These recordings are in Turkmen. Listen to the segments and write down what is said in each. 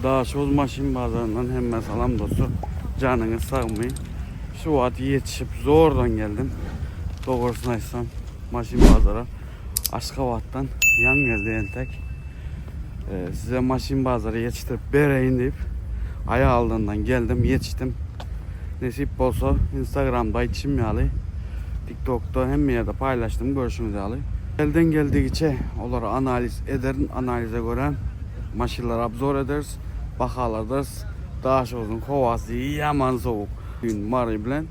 Daşoguz maşyn bazaryndan hemmä salam dostlar. Janyňyz sagmy? Şu wagt ýetişip zordan geldim. Dogrusyny aýtsam maşyn bazara Aşgabatdan ýaň geldi entek. Size maşyn bazary ýetişdirip bereýin diýip aýak aldyndan geldim, ýetişdim. Nesip bolsa Instagramda aýdyşym ýaly TikTokda hemme ýerde paýlaşdym görşüňiz ýaly. Elden geldigiçe olary analiz ederin, analize görä maşynlary obzor ederis, bahalardarys. Daşoguzyň howasy ýaman sowuk. Düýn Mary bilen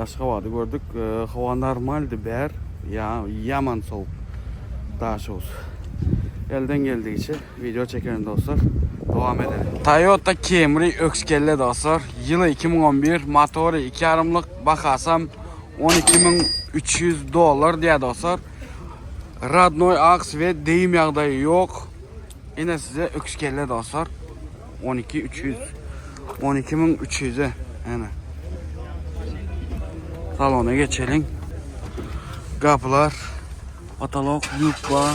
Aşgabady gördük. Howa normaldy bär. Ýa ýaman sowuk Daşoguz. Elden geldigiçe video çekerin dostlar. Dowam edelim. Toyota Camry öküz dostlar. Ýyly 2011, motory 2 ýarymlyk, bahasam 12300 dollar diýýär dostlar. Radnoý aks we deyim ýagdaýy ýok. Ine size öküz kelle dostlar. 12300. 12300-e. Ene. Salona geçeliň. Gapylar, patolok, lýuk bar.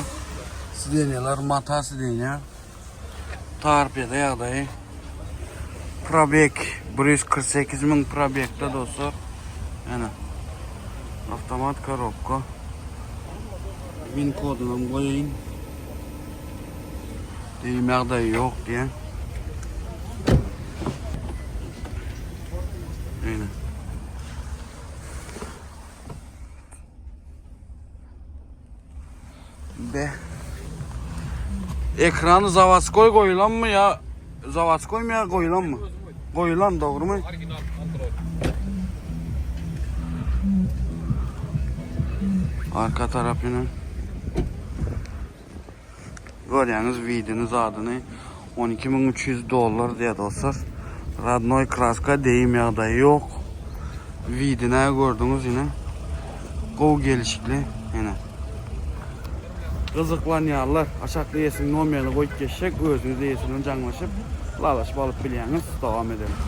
Sidenýalar, mata sidenýa. Torpeda ýagdaýy. Probek 148 müň probekde dostlar. Ene. Avtomat korobka. Win koduny hem goýaýyn. Diýim ýagdaýy ýok diýen. Ene. Be. Ekrany zavodskoý goýulanmy ýa zavodskoý ýa goýulanmy? Goýulan dogrumy? Original Android. Arka tarapyny görýäňiz widini zadyny 12300 dollar diýýär dostlar. Radnoý kraska deyim ýagdaýy ýok. Widine gördüňiz ine. Gowy gelişikli ine. Gyzyklanýarlar. Aşakda eýesiniň nomerini goýup geçjek. Özüňiz eýesi bilen jaňlaşyp, ylalaşyp alyp bilýäňiz. Dowam edelim.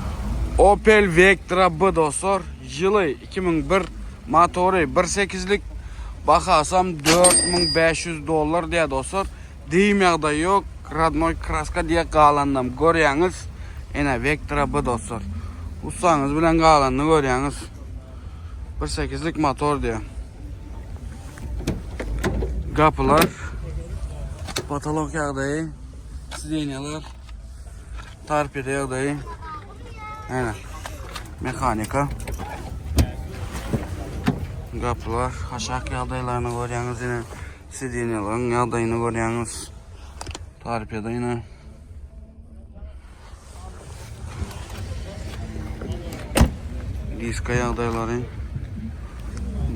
Opel Vectra B dostlar. Ýyly 2001, motory 1.8-lik, bahasam 4500 dollar diýýär dostlar. Diýim ýagdaýy ýok. Radnoý kraska diýe galanynam görýäňiz. Ene Vectra B dostlar. Ussaňyz bilen galanyny görýäňiz. 1.8-lik motor diýýär. Gapylar, patolok ýagdaýy, sidenýalar, torpeda ýagdaýy. Ene, mehanika. Gapylar, aşak ýagdaýlaryny görýäňiz ine, sidenýalaryň ýagdaýyny görýäňiz. Torpeda ine. Diska ýagdaýlary.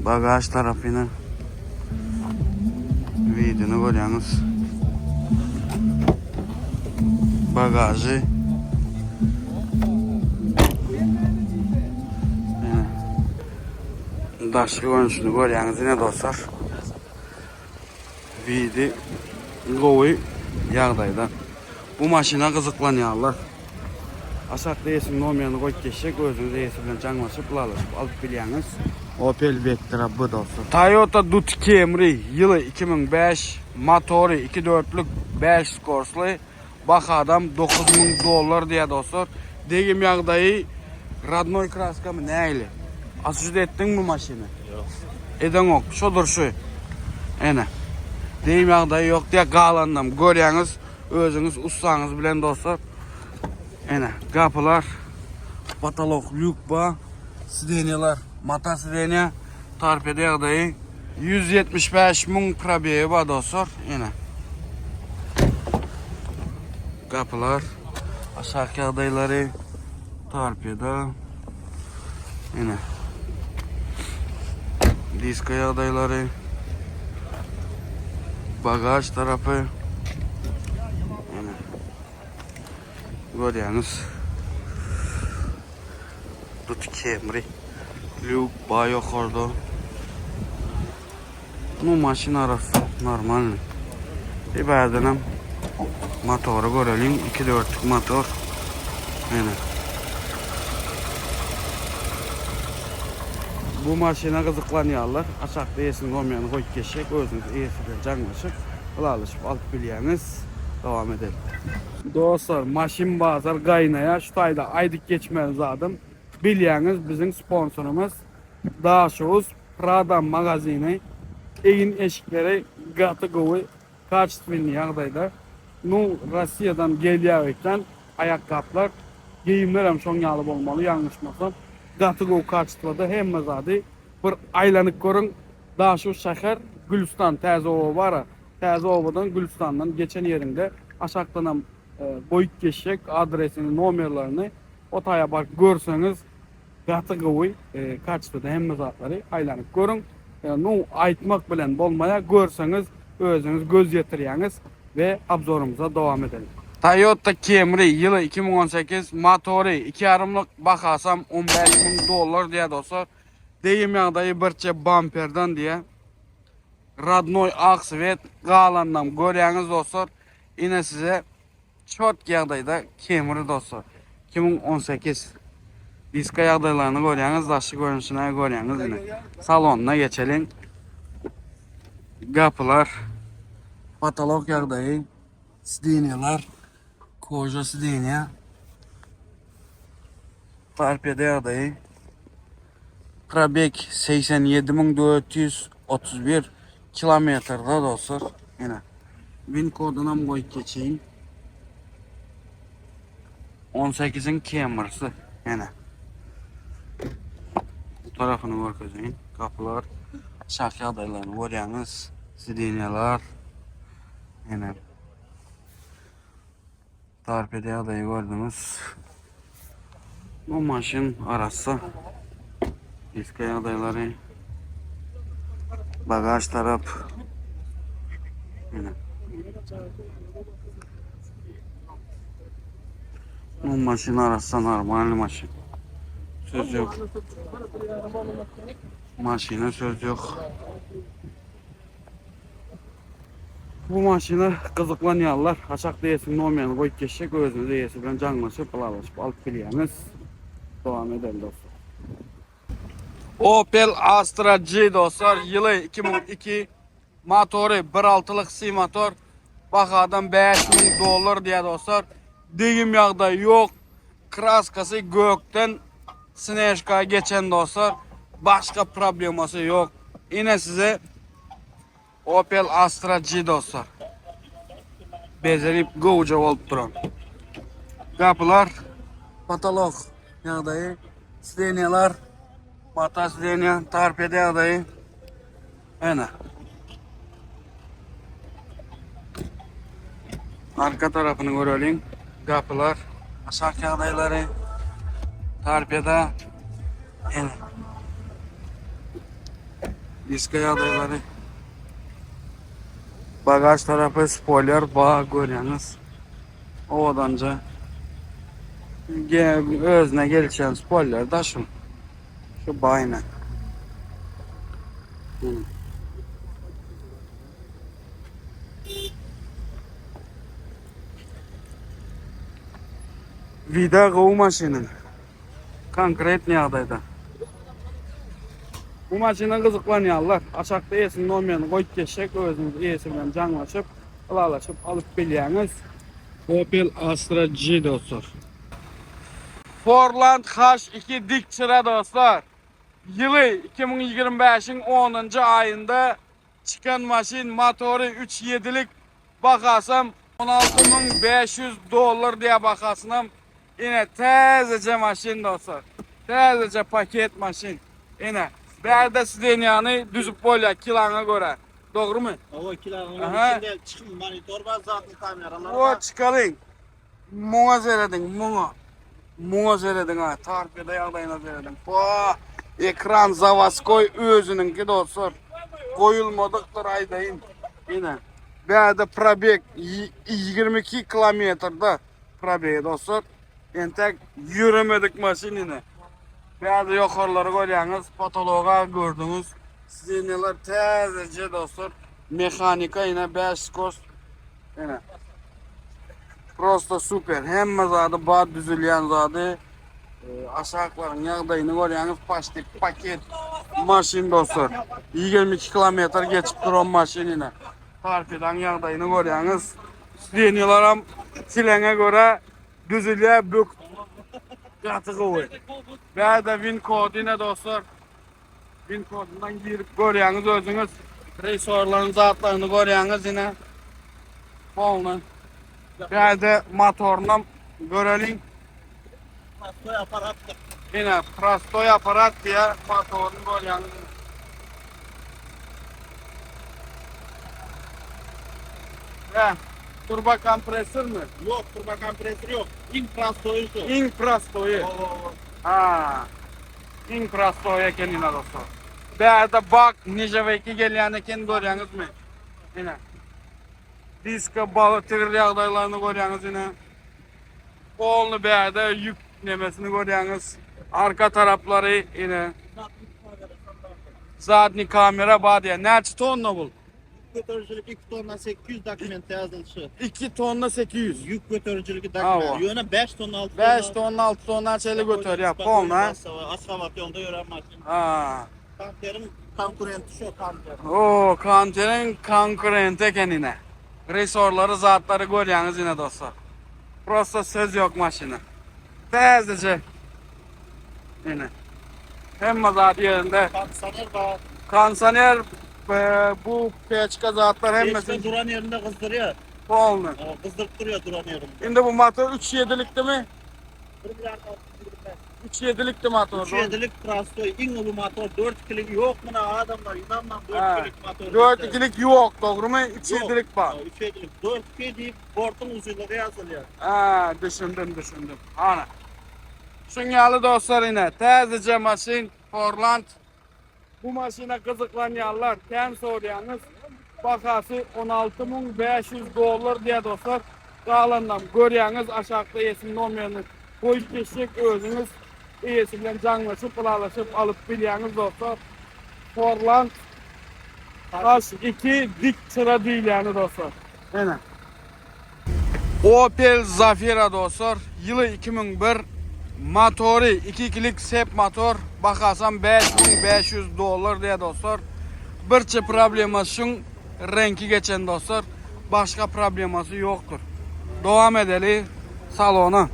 Bagaž tarapyna widini görýäňiz. Bagažy. Daşky görnüşini görýäňiz ine dostlar. Widi gowy ýagdaýda. Bu maşyna gyzyklanýarlar. Aşakda eýesiniň nomerini goýup geçjek, özüňiz eýesi bilen jaňlaşyp, ylalaşyp alyp bilýäňiz. Opel Vectra B dostlar. Toyota Dut Camry ýyly 2005, motory 2 dörtlük 5 skorsly, bahadam 9000 dollar diýýär dostlar. Degim ýagdaýy radnoý kraskamy nähili? Açyjyda etdiňmi maşyny? Ýok. Edeňok. Şo durşy. Ene. Degim ýagdaýy ýok diýýär, galanynam görýäňiz. Özüňiz ussaňyz bilen dostlar. Ene, gapylar, potolok lýuk bar, sidenýalar, mata sidenýa, torpeda ýagdaýy 175 müň probegi bar dostlar. Ene. Gapylar, aşak ýagdaýlary, torpeda. Ene. Diska ýagdaýlary. Bagaž tarapy. Ene. Görýäňiz. Tut Camry. Lýuk baý ýokarda. Nu maşyn arassa, normalny. Bir bärdenem motory göreliň. 2.4-lük motor. Ene. Bu maşyna gyzyklanýarlar. Aşakda eýesiniň nomerini goýup geçjek. Özüňiz eýesi bilen jaňlaşyp, ylalaşyp alyp bilýäňiz. Dowam edelim. Dostlar, maşyn bazar gaýnaýar. Şu taýda aýdyp geçmeli zadym, bilýäňiz biziň sponsorymyz Daşoguz Prada magazyny. Egin-eşikleri gaty gowy, kaçestwennyý ýagdaýda. Nu, Rossiýadan gelýär öýtýän aýakgaplar. Geýimlerem şoň ýaly bolmaly, ýalňyşmasam. Gaty gowy kaçestwada hemme zady. Bir aýlanyp görüň. Daşoguz şäher, Gülüstan täze oba bar-a. Täze obadan Gülüstandan geçen ýeriňde aşakdanam goýup geçjek adresini, nomerlerini o taýa baryp görseňiz gaty gowy kaçestwada hemme zatlary aýlanyp görüň. Nu aýtmak bilen bolmaýar görseňiz özüňiz göz ýetirýäňiz we obzorymyza dowam edeliň. Toyota Camry ýyly 2018 motory iki ýarymlyk bahasam 15 müň dollar diýýär dostlar. Degim ýagdaýy birçe bamperdan diýýär. Radnoý ak svet galanynam görýäňiz dostlar. Ine size çotk ýagdaýda Camry dostlar. 2018 diska ýagdaýlaryny görýäňiz, daşky görnüşini görýäňiz ine. Salonyna geçeliň. Gapylar, potolok ýagdaýy, sideniýalar, koža sideniýa. Torpeda ýagdaýy. Probeg 87431 kilometrde dostlar. Ine. Win kodunam goýup geçeýin. 18-iň Camry'si. Ine. Bu tarapyny görkezeýin. Gapylar, şah ýagdaýlaryny görýäňiz. Sidenýalar. Ine. Torpeda ýagdaýy gördüňiz. Bu maşyn arassa. Diska ýagdaýlary. Bagaj tarap. Ine. Bu maşyn arassa normal maşyn. Söz yok. Maşyna söz yok. Bu maşyna gyzyklanýanlar aşakda eýesiniň nomerini goýup geçjek, özüňiz eýesi bilen jaňlaşyp, ylalaşyp alyp bilýäňiz. Dowam edeli dostlar. Opel Astra G dostlar, ýyly 2002, motory 1.6-lyk C motor, bahadan 5000 dollar diýýär dostlar. Degim ýagdaýy ýok. Kraskasy gökden snežka geçen dostlar. Başga problemasy ýok. Ine size Opel Astra G dostlar. Bezelip gowja bolup duran. Gapylar, potolok ýagdaýy, sidenýalar, mata sidenýa, torpeda ýagdaýy. Ene. Arka tarapyny göreliň. Gapylar, aşak ýagdaýlary, torpeda. Ene. Diska ýagdaýlary. Bagaj tarapy spoiler ba görýäňiz. Owadanja. Özüne gelişen spoiler da şu. Şu baýna. Vida gowy maşynyň. Konkretny ýagdaýda. Bu maşyna gyzyklanýanlar aşakda eýesiniň nomerini goýup geçjek, özüňiz eýesi bilen jaňlaşyp, ylalaşyp alyp bilýäňiz. Opel Astra G dostlar. Forland H2 dik çyra dostlar. Ýyly 2025-iň 10-njy aýynda çykan maşyn, motory 3 ýedilik, bahasam 16500 dollar diýýär bahasynam. Ine täzeje maşyn dostlar. Täzeje paket maşyn. Ine bärde sidenýany düzüp bolýar kilaňa görä. Dogrumy? Hawa kilaňa görä içinde çykym monitor bar zatly kameralar bar. O çykalyň. Muňa serediň muňa. Muňa serediň ha torpeda ýagdaýyna serediň. Pa ekran zawaskoý özüniňki dostlar. Goýulmadykdyr aýdaýyn. Ine. Bärde probeg 22 kilometrde. Probegi dostlar. Entek ýöremedik maşyn ine. Bäzi ýokarlary görýäňiz, potologa gördüňiz. Sidenýalar täzeje dostlar. Mehanika ine 5 skost. Ine. Prosta super. Hemme zady bar düzülýän zady. E, aşaklaryň ýagdaýyny görýäňiz, paşti paket maşyn dostlar. 22 kilometr geçip duran maşyn ine. Torpedaň ýagdaýyny görýäňiz. Sidenýalaram sileňe görä düzülýär bök. Gaty gowy. Bärde win kody ine dostlar. Win kodundan girip görýäňiz özüňiz. Resorlaryň zatlaryny görýäňiz ine. Polny. Bärde motorynam göreliň. Prostoý aparat. Ine prostoý aparat diýýär, motoryny görýäňiz. He, turbo kompressormy? Ýok, turbo kompressor ýok. Iň prostoýy şu. Iň prostoýy. Ha. Iň prostoýy eken ine dostlar. Bärde bak nijeweki gelýän eken görýäňizmi? Ine. Diska baly tigir ýagdaýlaryny görýäňiz ine. Polny bärde ýük nemesini görýäňiz. Arka taraplary ine. Zadny kamera bar diýýär. Näçe tonna bu? Ýük göterijilik 2 tonna 800 dokumentde ýazylyşy. 2 tonna 800. Ýük göterijiligi dokument. Ýöne 5 tonna 6 tonna. 5 tonna 6 tonna çenli göterýär. Polny. Aşgabat ýolda ýören maşyn. Ha. Kanteriň konkurenti şo kanter. Oo, kanteriň konkurenti eken ine. Resorlary zatlary görýäňiz ine dostlar. Prosta söz ýok maşyna. Täzeje. Ine. Hemme zat ýerinde. Kondisioner bar. Kondisioner e, bu peçka zatlar hemmesi. Peçka duran ýerinde gyzdyrýar. Polny. Gyzdyryp durýar duran ýerinde. Indi bu motor 3.7-likdimi? 1 milliard 625. 3.7-likdi motor. 3.7-lik prostoý iň uly motor 4.2-lik ýok muna adamlar ynanmaň 4.2-lik motor. 4.2-lik ýok dogrymy? 3.7-lik bar. 3.7-lik 4.2 diýip bortuň uzynlygy ýazylýar. Ha, düşündim, düşündim. Ana. Şuň ýaly dostlar ine, täzeje maşyn Forland. Bu maşyna gyzyklanýanlar kän soraýaňyz. Bahasy 16500 dollar diýýär dostlar. Galanynam görýäňiz aşakda eýesiniň nomerini goýup geçjek özüňiz eýesi bilen jaňlaşyp ylalaşyp alyp bilýäňiz dostlar. Forland H2 dik çyra diýilýäni dostlar. Ene. Opel Zafira dostlar, ýyly 2001, motory 2 ikilik sep motor, bahasam 5500 dollar diýýär dostlar. Birçe problemasy şuň reňki geçen dostlar, başga problemasy ýokdur. Dowam edeli salona.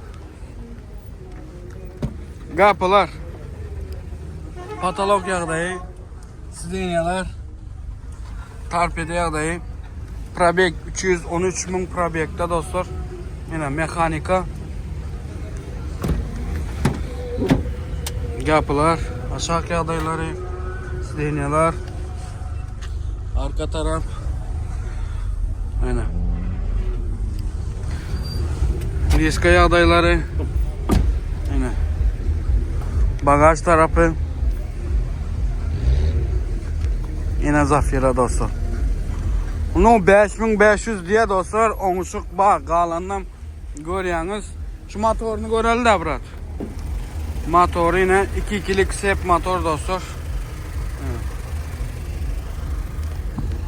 Gapylar. Patolog ýagdaýy, sidenýalar. Torpeda ýagdaýy. Probeg 313 müň probegde dostlar. Ýene mehanika. Gapylar, aşak ýagdaýlary, sidenýalar. Arka tarap. Ýene. Diska ýagdaýlary. Ýene. Bagaj tarapy. Ýene Zafira dostlar. Bunu 5500 diýe dostlar, oňuşyk bar, galanynam görýäňiz. Şu motoryny göreli da brat. Motory ýene 2-2-lik sep motor dostlar.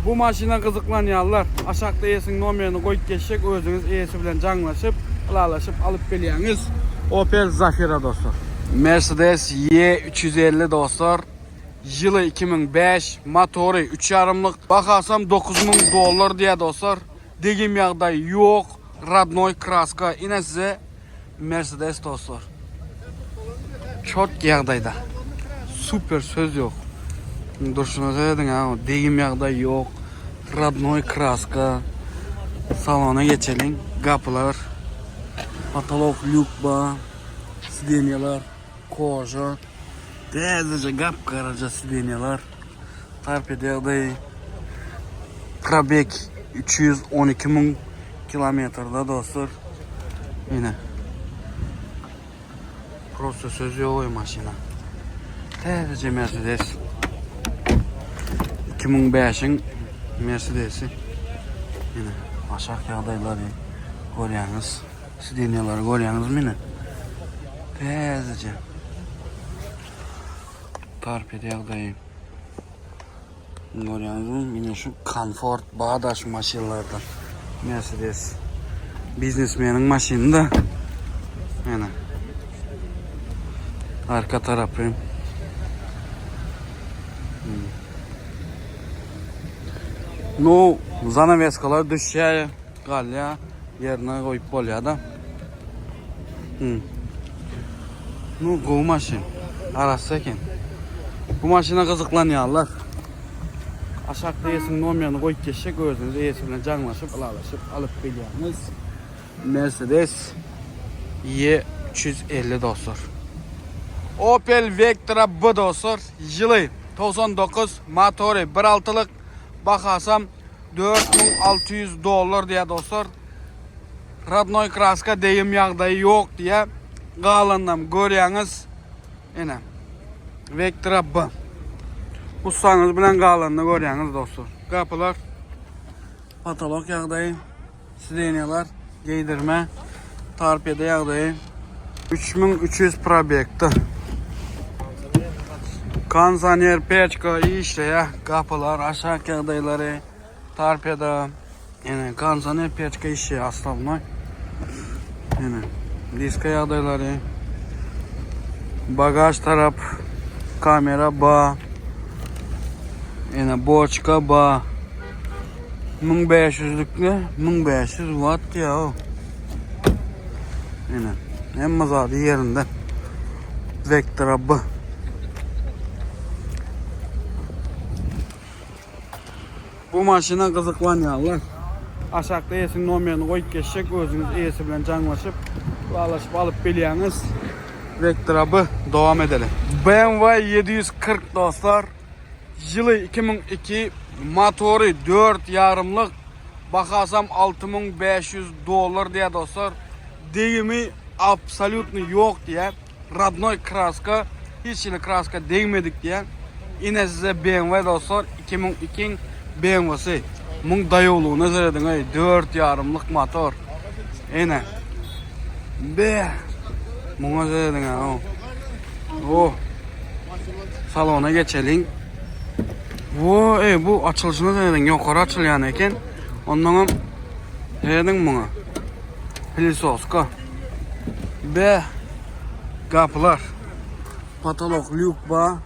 Bu maşyna gyzyklanýanlar aşakda eýesiniň nomerini goýup geçjek, özüňiz eýesi bilen jaňlaşyp, ylalaşyp alyp bilýäňiz. Opel Zafira dostlar. Mercedes E 350 dostlar. Ýyly 2005, motory üç ýarymlyk, bahasam 9000 dollar diýýär dostlar. Degim ýagdaý ýok, rodnoý kraska. Ine size Mercedes dostlar. Çotki ýagdaýda. Super söz ýok. Durşuna serediň ha, degim ýagdaý ýok. Rodnoý kraska. Salona geçeliň. Gapylar. Potolok lýuk bar. Sidenýalar koža. Täzeje gap-garaja sidenýalar. Torpeda ýagdaýy. Probeg 312 müň kilometrde dostlar. Ine. Prosta söz ýok oý maşyna. Täzeje Mercedes. 2005-iň Mercedesi. Ine, aşak ýagdaýlary görýäňiz. Sidenýalary görýäňizmi ine? Täzeje. Torpeda ýagdaýy. Görýäňizmi? Ine şu komfort bada şu maşynlarda. Mercedes. Biznesmeniň maşyny da. Ine. Arka tarapy. Hmm. Nu, zanaveskalar düşýär. Galýar, ýerine goýup bolýar-da. Hmm. Nu, gowy maşyn. Arassa eken. Bu maşyna gyzyklanýarlar. Aşakda eýesiniň nomerini goýup geçjek, özüňiz eýesi bilen jaňlaşyp, ylalaşyp alyp bilýäňiz. Mercedes E 350 dostlar. Opel Vectra B dostlar. Ýyly 99, motory 1.6-lyk, bahasam 4600 dollar diýýär dostlar. Rodnoý kraska degim ýagdaýy ýok diýýär. Galanynam görýäňiz. Ene. Vectra B. Ussaňyz bilen galanyny görýäňiz dostlar. Gapylar patolok ýagdaýy, sidenýalar geýdirme, torpeda ýagdaýy 3300 probekda. Kondisioner peçka işleýär, gapylar aşak ýagdaýlary. Torpeda ýene kondisioner peçka işi osnovnoý. Ýene diska ýagdaýlary. Bagaj tarap kamera ba. Ýene boçka ba. 1500-lükli 1500 watt ya o. Ýene hemme zady ýerinde. Vectra B. Bu maşyna gyzyklanýanlar aşakda eýesiniň nomerini goýup geçjek, özüňiz eýesi bilen jaňlaşyp, ylalaşyp alyp bilýäňiz. Vectra B dowam edeli. BMW 740 dostlar. Ýyly 2002, motory 4 ýarymlyk, bahasam 6500 dollar diýýär dostlar. Degimi absolýutny ýok diýýär. Radnoý kraska hiç hili kraska degmedik diýýär. Ine size BMW dostlar 2002-iň BMW-si. Muň daýawlygyna serediň eý, 4 ýarymlyk motor. Ine. Be. Muňa serediň ha. Oh. Salona geçeliň. Wo, ey bu açylyşyna serediň, ýokary açylýan eken. Ondanam serediň muňa. Pilisoska. Be. Gapylar. Patolok lýuk ba.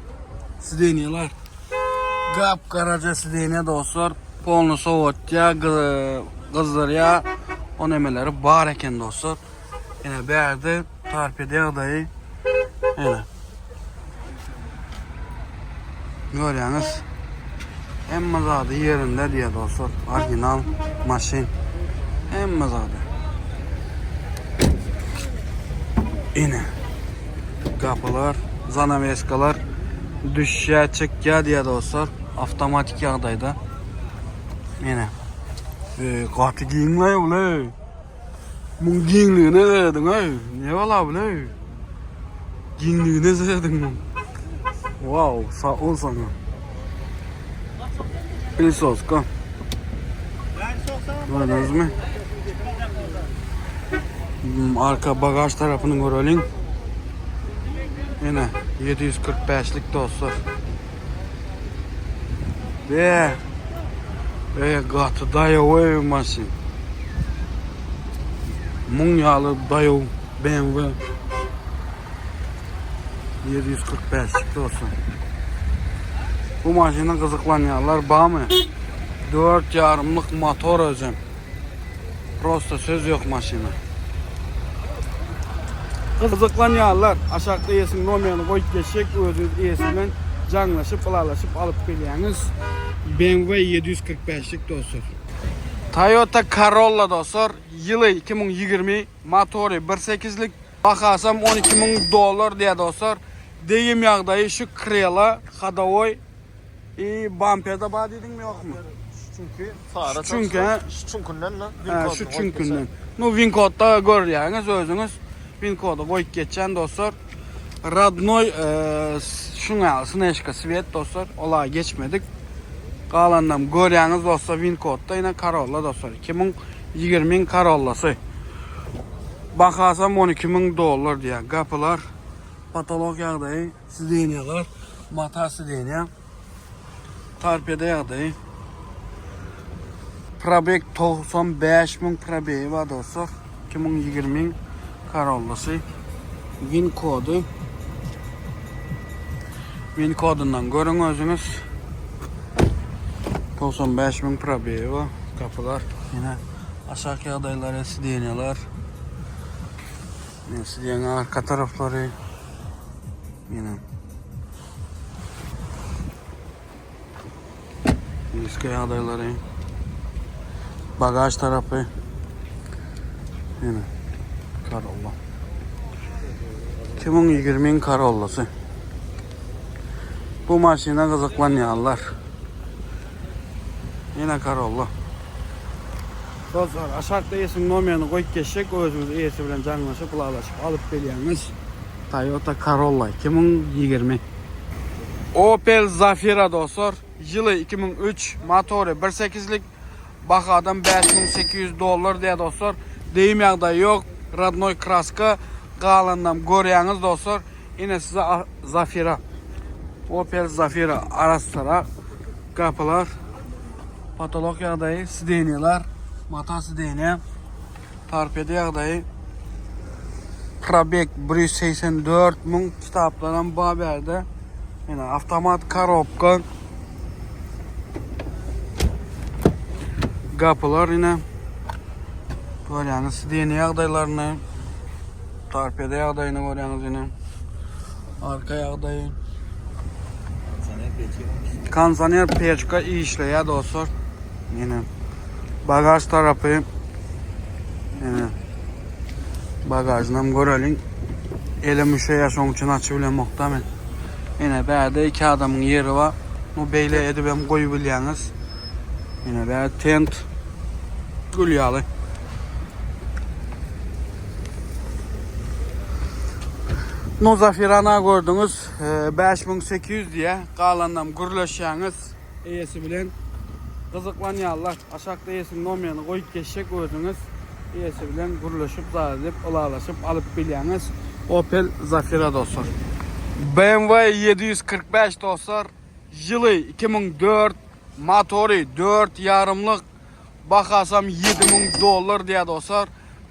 Sidenýalar. Gap garaja sidenýa dostlar. Polny sowatýa, gyzdyrýa. O nemeleri bar eken dostlar. Ene bärde torpeda ýagdaýy. Ene. Görýäňiz. Hemme zady ýerinde diýýär dostlar. Original maşyn. Hemme zady. Ine. Gapylar, zanaveskalar düşýär, çykýar diýýär dostlar. Awtomatik ýagdaýda. Ine. E, gaty giňleý ule. Muň giňligine serediň aý. Ne bala bu ne? Giňligine serediň muň. Wow, sag ol sana. Pilisoska. Gördüňizmi? Hmm, arka bagaj tarapyny göreliň. Ýene 745-lik dostlar. Be. Be gaty daýaw maşyn. Muň ýaly daýaw BMW 745 dostlar. Bu maşyna gyzyklanýanlar barmy? 4 ýarymlyk motor özem. Prosta söz ýok maşyna. Gyzyklanýanlar aşakda eýesiniň nomerini goýup geçjek, özüňiz eýesi bilen jaňlaşyp, ylalaşyp alyp bilýäňiz. BMW 745-lik dostlar. Toyota Corolla dostlar, ýyly 2020, motory 1.8-lik, bahasam 12 müň dollar diýýär dostlar. Degim ýagdaýy şu krela, hadowoý I bamperde bar diýdiňmi ýokmy? Çünki sary Şu çünki, ha? Şu çünkünden lan. Ha, şu çünkünden. Nu win kodda görýäňiz özüňiz. Win kody goýup geçýän dostlar. Rodnoy e, şuň ýaly sneşka svet dostlar. Ola geçmedik. Galanynam görýäňiz dostlar win kodda ýene Corolla dostlar. 2020 Corollası. Bahasam 12000 dollar diýýär. Gapylar patolog ýagdaýy. Sidenýalar, mata sidenýa. Torpeda ýagdaýy. Probeg 95 müň probegi bar dostlar. 2020 Corolla'sy. Win kody. Win kodundan görüň özüňiz. 95 müň probegi bar. Kapylar ýene. Aşak ýagdaýlary sidenýalar. Ine sidenýa arka taraplary. Ine. Diska ýagdaýlary. Bagaj tarapy. Ine. Corolla. 2020 Corolla'sy. Bu maşyna gyzyklanýanlar. Ýene Corolla. Dostlar, aşakda eýesiniň nomerini goýup geçjek, özüňiz eýesi bilen jaňlaşyp, ylalaşyp alyp bilýäňiz. Toyota Corolla 2020. Opel Zafira dostlar, ýyly 2003, motory 1.8-lik, bahadan 5800 dollar diýýär dostlar. Degim ýagdaýy ýok, rodnoý kraska, galanynam görýäňiz dostlar. Ine size Zafira. Opel Zafira arassarak gapylar. Patolok ýagdaýy, sidenýalar, mata sidenýa. Torpeda ýagdaýy. Probeg 184 müň kitaplaram bar bärde. Ine avtomat korobka. Gapylar ine. Görýäňiz sidenýa ýagdaýlaryny. Torpeda ýagdaýyny görýäňiz ine. Arka ýagdaýy. Kondisioner peçka işleýär dostlar. Ine. Bagaj tarapy. Ine. Bagajyny hem göreliň. Elim üşeýär şoň üçin açyp bilemokda men. Ine bärde iki adamyň ýeri bar. Bu beýle edip hem goýup bilýäňiz. Ine bärde tent gül ýaly. No Zafirana gördüňiz. 5800 diýä. Galanynam gürleşýäňiz eýesi bilen. Gyzyklanýarlar. Aşakda eýesiniň nomerini goýup geçjek özüňiz eýesi bilen gürleşip zat edip ylalaşyp alyp bilýäňiz. Opel Zafira dostlar. BMW 745 dostlar. Ýyly 2004, motory 4 ýarymlyk. Bahasam 7000 dollar diýýär dostlar.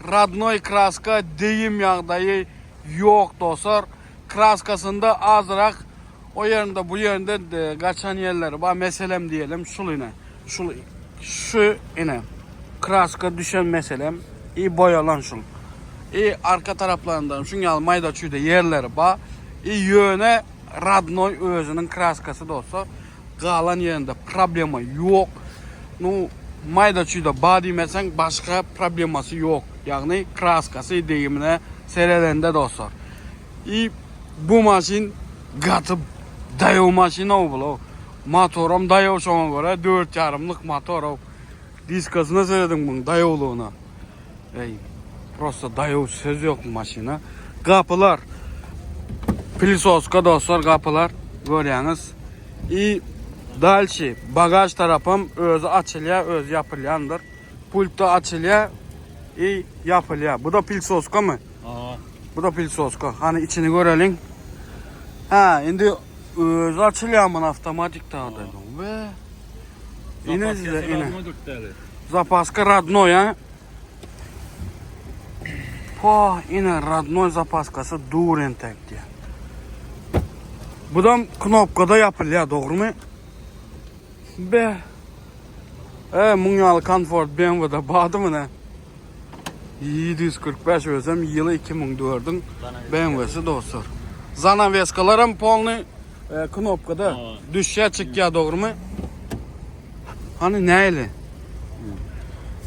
Radnoý kraska degim ýagdaýy ýok dostlar. Kraskasynda azrak o ýerinde bu ýerinde gaçan ýerleri bar. Meselem diýelim şul ine. Şul şu ine. Kraska düşen meselem i boýalan şul. I arka taraplarynda şuň ýaly maýda çüýde ýerleri bar. I ýöne radnoý özüniň kraskasy dostlar. Galan ýerinde problema ýok. Nu maýda çüýde ba diýmeseň başga problemasy ýok. Ýagny kraskasy degimine seredende dostlar. I bu maşyn gaty daýaw maşyn ow bul ow. Motoram daýaw şoňa görä dört ýarymlyk motor ow. Diskasyna serediň muň daýawlygyna. Eý, prosta daýaw söz ýok bu maşyna. Gapylar Pilisoska dostlar gapylar görýäňiz. I dalşi bagaž tarapam özi açylýar, özi ýapylýandyr. Pultda açylýar i ýapylýar. Bu da pilsoskamy? Aa. Bu da pilsoska. Hany içini göreliň. Ha, indi özi açylýar muny awtomatik tagda. We. Ine size ine. Zapaska radnoý ha. Po, ine radnoý zapaskasy dur entek diýär. Budam knopkada ýapylýar, dogrumy? Be. E, muň ýaly komfort BMW-da bardymy ne? 745 özem ýyly 2004-iň BMW-si dostlar. Zanaveskalar hem polny e, knopkada düşýär, çykýar, dogrumy? Hany näli?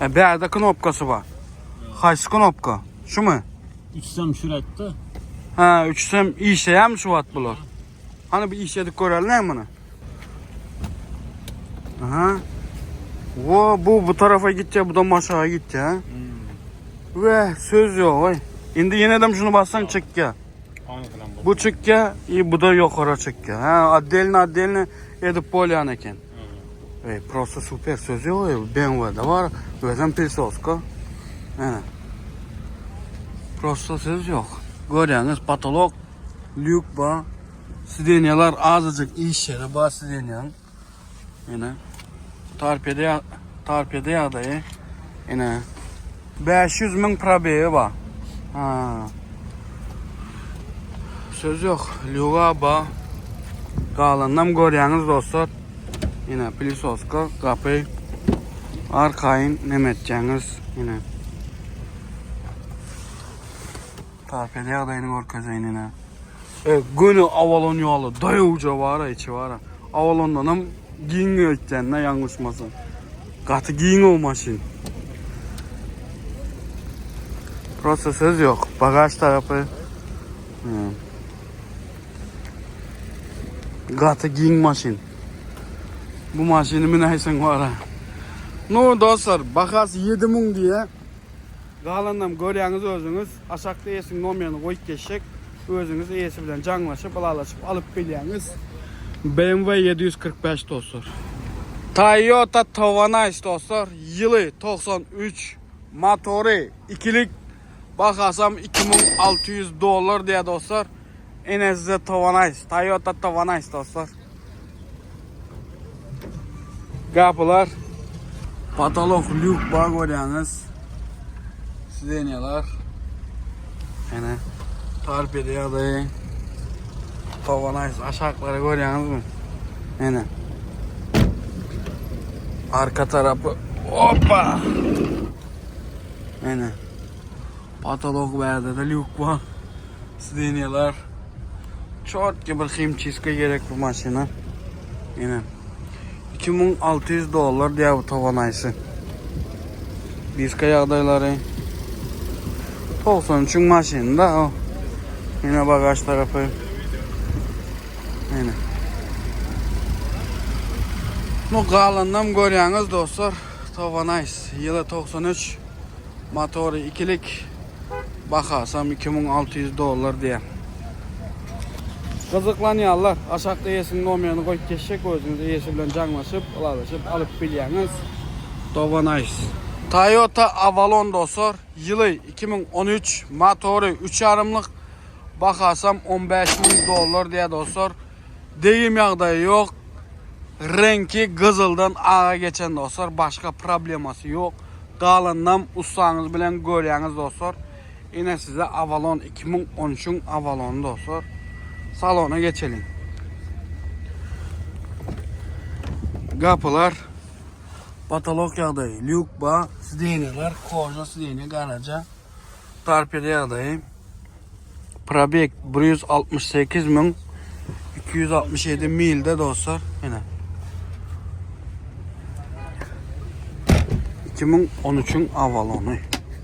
E, bärde knopkasy bar. Haýsy knopka? Şumy? Üçsem şuratda. Ha, üçsem işleýärmi şu wagt bular? Hany bir işledip göreli näme muny? Aha. Wo, bu bu tarafa gitýär, bu da maşaga gitýär. Hmm. We söz ýok, oý. Indi ýene-de şunu bassaň çykýar. Bu çykýar, i bu da ýokara çykýar. Ha, otdelno otdelno edip bolýan eken. Ey, prosta super söz ýok, ey, BMW-da bar, özem pilsoska. Ene. Prosta söz ýok. Görýäňiz, patolok, lýuk bar. Sidenýalar azajyk iş ýeri bar sidenýaň. Ene. Torpeda torpeda ýagdaýy. Ene. 500 müň probegi bar. Ha. Söz ýok. Lýuga bar. Galanynam görýäňiz dostlar. Ine plisoska, gapy. Arkaýyn neme etjeňiz ine. Torpeda ýagdaýyny görkezeýin ine. E, göni Avalon ýaly daýawja bar içi bar. Avalondanam giň öýtýän-de ýalňyşmasam. Gaty giň o maşyn. Prosta söz ýok. Bagaž tarapy. Gaty giň maşyn. Bu maşyny münäýseň bara. Nu dostlar, bahasy 7000 diýýär. Galanynam görýäňiz özüňiz. Aşakda eýesiniň nomerini goýup geçjek. Özüňiz eýesi bilen jaňlaşyp, ylalaşyp alyp bilýäňiz. BMW 745 dostlar. Toyota Tovanais dostlar, ýyly 93, motory ikilik, bahasam 2600 dollar diýýär dostlar. Ene size Tovanais, Toyota Tovanais dostlar. Gapylar. Patolok lýuk bar görýäňiz. Sidenýalar. Ene torpeda ýagdaýy. Tovanais aşaklary görýäňizmi? Ene. Arka tarapy. Hoppa! Ene. Patolok bärde-de lýuk bar. Sidenýalar. Çotki bir himçiska gerek bu maşyna. Ine. 2600 dollar diýýär bu towanaýsy. Diska ýagdaýlary. 93-iň maşyny da o. Ine bagaj tarapy. Ine. Nu galanynam görýäňiz dostlar. Towanaýs ýyly 93. Motory ikilik. Bahasam 2600 dollar diýýär. Gyzyklanýanlar aşakda eýesiniň nomerini goýup geçjek özüňiz eýesi bilen jaňlaşyp, ylalaşyp alyp bilýäňiz. Dowanaýs. Toyota Avalon dostlar, ýyly 2013, motory üç ýarymlyk, bahasam 15000 dollar diýýär dostlar. Degim ýagdaýy ýok. Reňki gyzyldan aga geçen dostlar, başga problemasy ýok. Galanynam ussaňyz bilen görýäňiz dostlar. Ine size Avalon 2013-iň Avalony dostlar. Salona geçeliň. Gapylar patolok ýagdaýy, lýuk ba, sidenýalar, koža sidenýa garaja. Torpeda ýagdaýy. Probeg 168 267 milde dostlar. Ine. 2013-iň Avalony.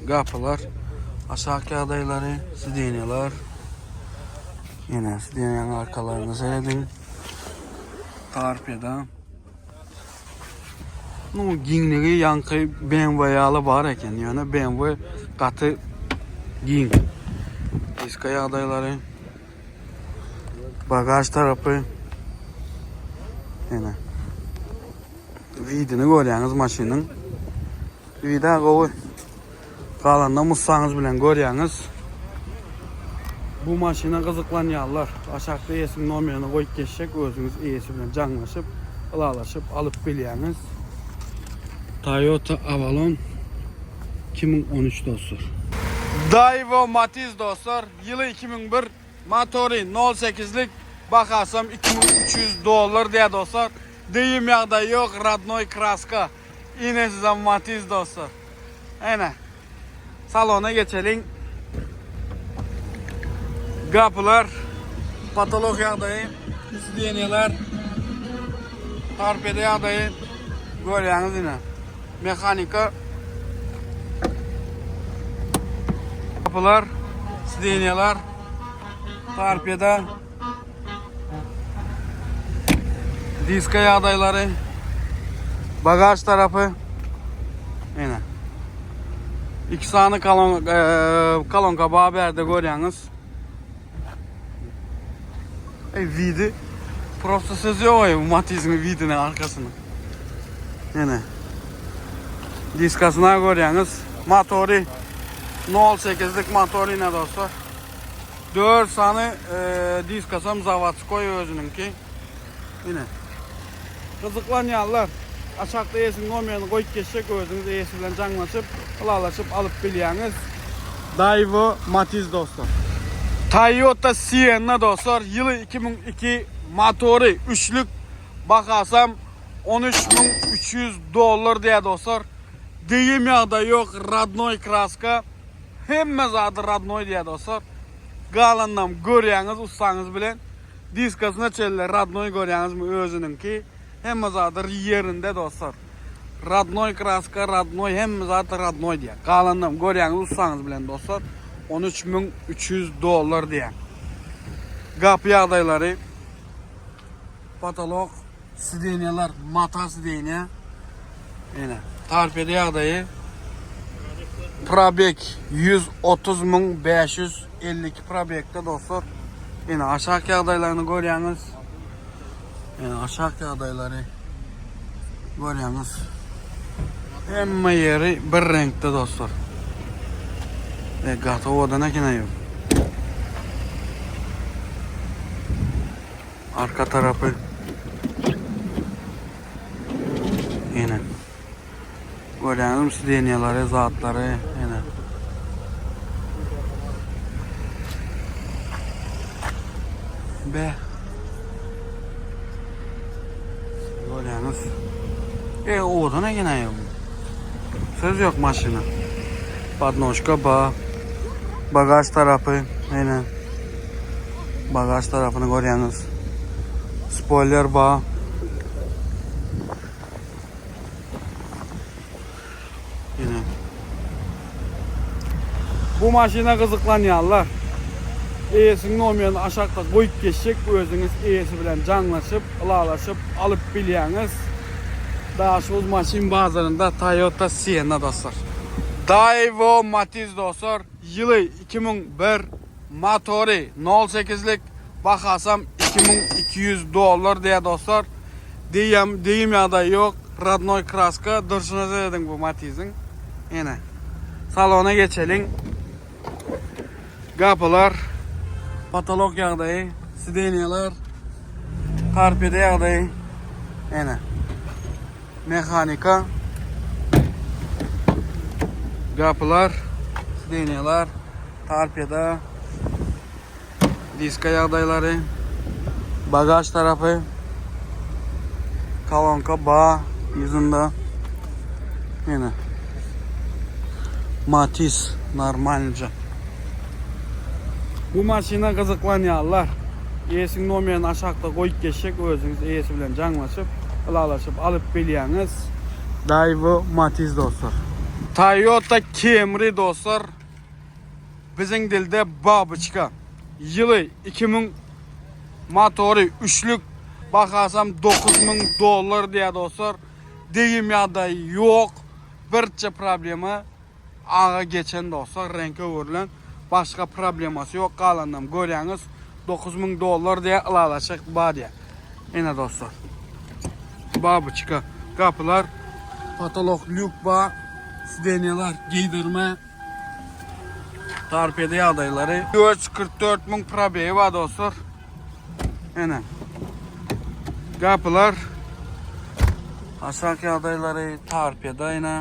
Gapylar, aşak ýagdaýlary, sidenýalar. Ýene sidenýanyň arkalaryna serediň. Torpeda. Nu giňligi ýaňky BMW ýaly bar eken. Ýöne BMW gaty giň. Diska ýagdaýlary. Bagaj tarapy. Ýene. Widini görýäňiz maşynyň. Vida gowy. Galanda mussaňyz bilen görýäňiz. Bu maşyna gyzyklanýanlar aşakda eýesiniň nomerini goýup geçjek özüňiz eýesi bilen jaňlaşyp ylalaşyp alyp bilýäňiz. Toyota Avalon 2013 dostlar. Daewoo Matiz dostlar ýyly 2001 motory nol sekizlik bahasam 2300 dollar diýýär dostlar. Degim ýagdaýy ýok radnoý kraska. Ine size Matiz dostlar. Ene. Salona geçeliň. Gapylar, patolog ýagdaýy, sidenýalar, torpeda ýagdaýy görýäňiz ine. Mehanika. Gapylar, sidenýalar, torpeda. Diska ýagdaýlary. Bagaj tarapy. Ene. Iki sany kolon, e, kolonka bar bärde görýäňiz. Ey vidi. Prosta söz ýok ey, Matiz'iň vidini arkasyny. Ene. Diskasyna görýäňiz. Motory 0.8'lik motor ine dostlar. 4 sany diskasam zawodskoý özüniňki. Ine. Gyzyklanýanlar aşakda eýesiniň nomerini goýup geçjek özüňiz eýesi bilen jaňlaşyp, ylalaşyp alyp bilýäňiz. Daewoo Matiz dostlar. Toyota Sienna dostlar ýyly 2002 motory üçlük bahasam 13300 dollar diýýär dostlar. Degim ýagdaýy ýok, radnoý kraska. Hemme zady radnoý diýýär dostlar. Galanynam görýäňiz ussaňyz bilen. Diskasyna çenli radnoý görýäňizmi özüniňki. Hemme zady ýerinde dostlar. Radnoý kraska, radnoý hemme zat radnoý diýýär. Galanynam görýäňiz ussaňyz bilen dostlar. 13300 dollar diýýär. Gapy ýagdaýlary Patolok sidenýalar mata sidenýa. Ene, torpeda ýagdaýy. Probeg 130552 probegde dostlar. Ene aşak ýagdaýlaryny görýäňiz. Ene aşak ýagdaýlary görýäňiz. Hemme ýeri bir reňkde dostlar. E, gaty owadan eken aýo. Arka tarapy ene. Görýäňizmi sidenýalary, zatlary ene. Be. Görýäňiz. E, owadan eken aýo. Söz ýok maşyna. Podnožka ba. Bagaj tarapy ene. Bagaj tarapyny görýäňiz. Spoiler ba. Ine. Bu maşyna gyzyklanýanlar eýesiniň nomerini aşakda goýup geçjek, özüňiz eýesi bilen jaňlaşyp, ylalaşyp alyp bilýäňiz. Daşoguz maşyn bazarynda Toyota Sienna dostlar. Daewoo Matiz dostlar, ýyly 2001, Motory nol sekizlik, bahasam 2200 dollar diýýär dostlar. Diýýän, diýim ýagdaýy ýok. Rodnoý kraska durşuna serediň bu Matiziň. Ene. Salona geçeliň. Gapylar, potolok ýagdaýy, sidenýalar, torpeda ýagdaýy. Ene. Mehanika. Gapylar, sidenýalar, torpeda, diska ýagdaýlary, bagaž tarapy, kolonka ba ýüzünde. Ýene. Matiz normalnyja. Bu maşyna gyzyklanýanlar eýesiniň nomerini aşakda goýup geçjek özüňiz eýesi bilen jaňlaşyp ylalaşyp alyp bilýäňiz. Daewoo Matiz dostlar. Toyota Camry dostlar. Biziň dilde babyçka. Ýyly 2000 motory üçlük bahasam 9000 dollar diýýär dostlar. Degim ýagdaýy ýok. Birçe problema Aga geçen dostlar reňke öwrülen başga problemasy ýok galanynam görýäňiz 9000 dollar diýä ylalaşyk bar diýä. Ene dostlar. Babyçka gapylar potolok lýuk bar sidenýalar giydirme torpeda ýagdaýlary 444 müň probegi bar dostlar. Ene. Gapylar aşak ýagdaýlary torpeda ene.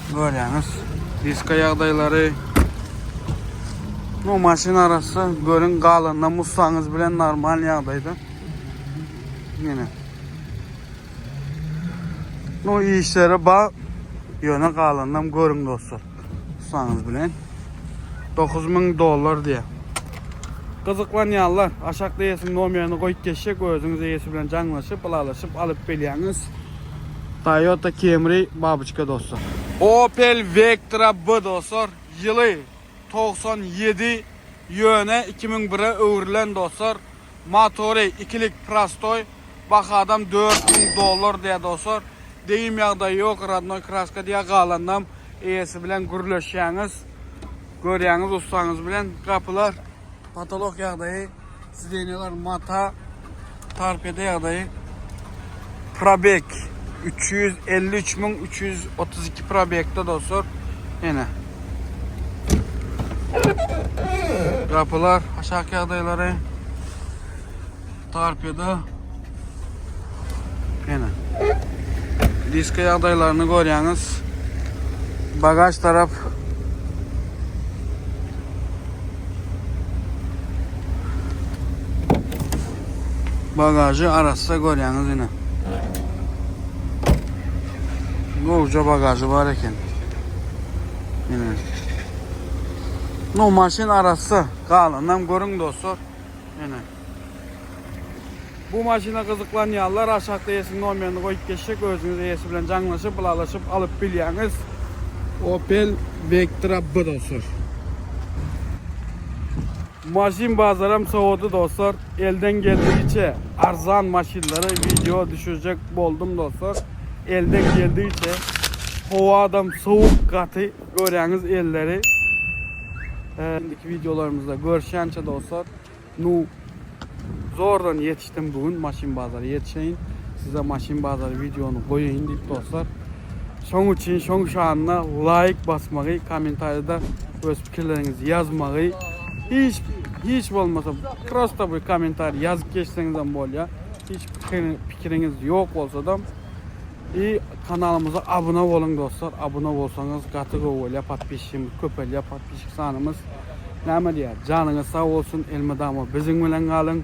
Görýäňiz, diska ýagdaýlary. Nu maşyn arassa, görüň galanyna mussaňyz bilen normal ýagdaýda. Ýene. Nu işleri ba, ýöne galanynam görüň dostlar. Mussaňyz bilen. 9000 dollar diýýär. Gyzyklanýanlar aşakda eýesiniň nomerini goýup geçjek, özüňiz eýesi bilen jaňlaşyp, ylalaşyp alyp bilýäňiz. Toyota Camry babyçka dostlar. Opel Vectra B dostlar ýyly 97 ýöne 2001-e öwrülen dostlar motory ikilik prostoý bahadam 4000 dollar diýýär dostlar degim ýagdaýy ýok rodnoý kraska diýýär galanynam eýesi bilen gürleşýäňiz görýäňiz ussaňyz bilen gapylar potolok ýagdaýy Sidenýalar mata torpeda ýagdaýy probeg 353332 probegde dostlar. Ene. Gapylar aşak ýagdaýlary torpeda Ene. Diska ýagdaýlaryny görýäňiz. Bagaj tarap Bagajy arassa görýäňiz ine. Gowja bagajy bar eken. Ine. No maşyn arassa. Galanynam görüň dostlar. Ine. Bu maşyna gyzyklanýanlar aşakda eýesiniň nomerini goýup geçjek özüňiz eýesi bilen jaňlaşyp ylalaşyp alyp bilýäňiz. Opel Vectra B dostlar. Maşyn bazaram sowady dostlar. Elden geldigiçe arzan maşynlara wideo düşürjek boldum dostlar. Elden geldigiçe howadam sowuk gaty görýäňiz elleri. Indiki wideolarymyzda görüşýänçe dostlar. Nu zordan ýetişdim bu gün maşyn bazara ýetişeýin. Size maşyn bazary wideony goýaýyn diýip dostlar. Şoň üçin şoň şanyna laýk basmagy, kommentariýada öz pikirleriňizi ýazmagy hiç hiç bolmasa prosta bir kommentariý ýazyp geçseňizem bolýar. Hiç pikiriňiz ýok bolsadam i kanalymyza abuna boluň dostlar. Abuna bolsaňyz gaty gowy bolýar. Podpisçigimiz köpelýär, podpisçik sanymyz. Näme diýýär? Janyňyz sag bolsun, elmydama biziň bilen galyň.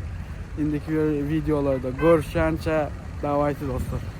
Indiki wideolarda görüşýänçä, dawayte dostlar.